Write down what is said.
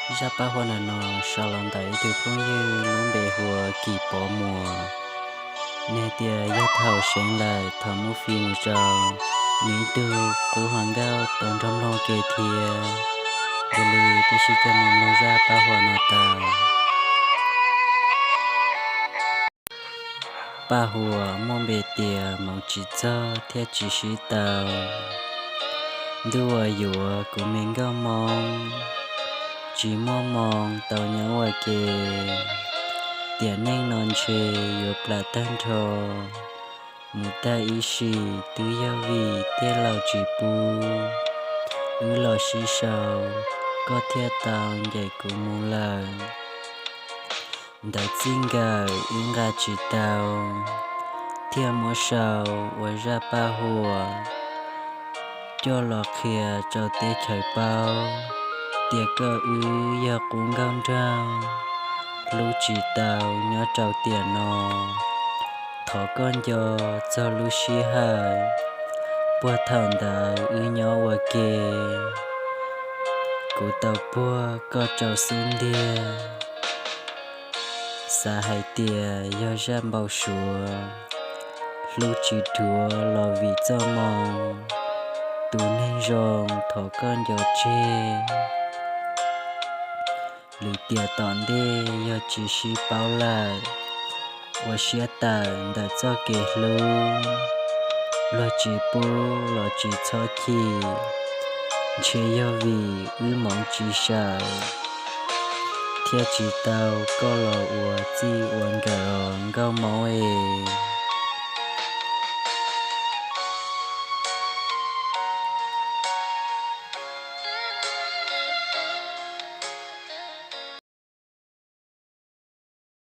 Zaj paj huam ntawm no sau los ntawm ib tug phooj ywg lub npe hu ua Kim Pov Muas. Nws hais tias yog thaum seev lawm thov muab fij mus rau nws ib tug qub hluas nkauj tau nrog mloog ke thiab. Yog li peb sib coj mus mloog zaj paj huam no tau. Paj huam muaj npe tias Hmoov Tsis Txog Thiab Tsis Sib Tau. Ntuj uas yuav kuv me nkauj Hmoob, tsis muaj hmoo tau nyob ua ke. Tiam neej no ntshe yuav plam tag nrho, mus tag ib sim twb yog vim tej laus tsis pub. Wb los sib sau, koj thiaj tau ncaim kuv mus lawm. Ntawv txij nkawm wb nqa tsis tau, thiaj muab sau ua zaj paj huam coj los qhia rau teb chaws paub tias koj wb yog qub nkauj nraug, hlub tsis tau nyob rau tiam no. Thov koj nco txog lub sij hawm puag thaum ntawd wb nyob ua ke. Kuv tau puag koj rau xub ntiag, xav hais tias yog zaj npau suav, hlub tsis dhuav los vim txoj moo. Tus neeg zoo thov koj nco tseg, lwm tiam tom ntej yog tsis sib paub lawm, ua siab tawm ntawm txoj kev hlub. Luag tsis pub los tsis txhob chim, ntshe yog vim wb hmoov tsis sawm, thiaj tsis tau koj los ua txij ua nkawm os nkauj Hmoob es.